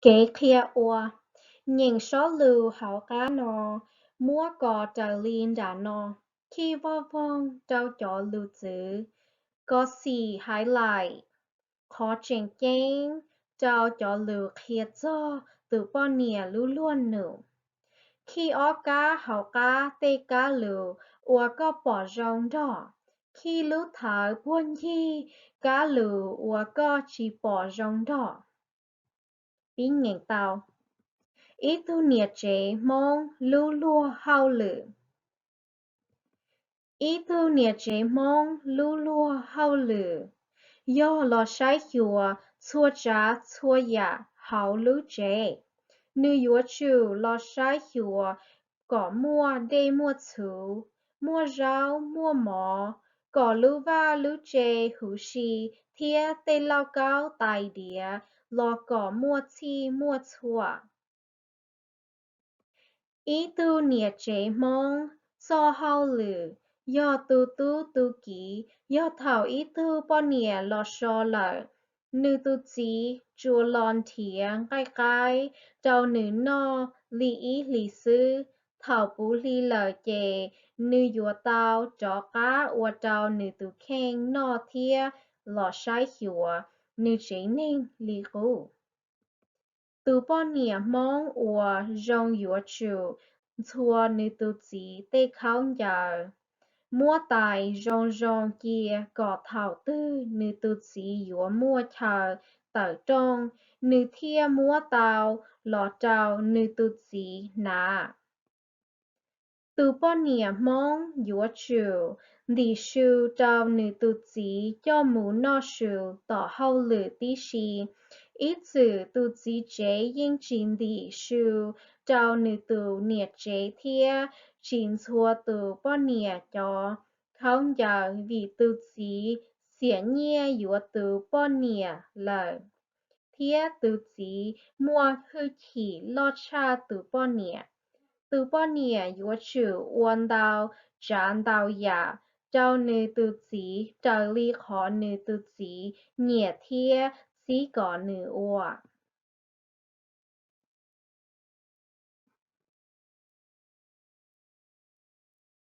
Kev qhia ua. Nyeem sob lus hauv qab no, muab kos raws li nram no, khij voj voog rau cov lus txwv, kos xim highlight qhov tseem ceeb rau cov lus qhia txog tus poj niam lub luag num. Khij ob kab hauv qab tej kab lus uas koj pom zoo nrog. Khij lub thawv puag ncig kab lus uas koj tsis pom zoo nrog. Pib nyeem tau. Ib tug niam tsev Hmoob lub luag hauj lwm. Ib tug niam tsev Hmoob lub luag hauj lwm yog los saib xyuas txhua tsav txhua yam hauv lub tsev. Nws yuav tsum los saib xyuas kom muaj dej muaj txhuv, muaj zaub muaj mov, kom lub vaj lub tsev huv si thiab tej lauj kaub tais diav los kom muaj txhij muaj txhua. Ib tug niam tsev Hmoob txoj hauj lwm yog tu tub tu kiv yog thaum ib tug poj niam los so lawm, nws tus txiv tsuas los nrhiav nqaij qaib rau nws noj li ib hlis xwb. Thaum puv hli lawm ces nws yuav tau rov qab ua rau nws tus kheej noj thiab los saib xyuas nws tsev neeg li qub. Tus poj niam Hmoob uas zoo yuav tsum ntxhua nws tus txiv tej khaub ncaws, muab tais zoo zoo cia kom thaum twg nws tus txiv yuav muaj chaw tawm rooj, nws thiaj muab tau los rau nws tus txiv hnav. Tus poj niam Hmoob yuav tsum ntim su rau nws tus txiv coj mus noj su tom hauj lwm tib si. Ib txwm tus txiv tsev yeej tsis ntim su rau nws tus niam tsev thiab tsis ntxhua tus poj niam cov khaub ncaws vim tus txiv xiam nyiaj yuav tus poj niam lawm, thiab tus txiv muaj hwj chim loj tshaj tus poj niam. Tus poj niam yuav tsum ua ntau tsav ntau yam rau nws tus txiv raws li qhov nws tus txiv nyiam thiab txib kom nws ua.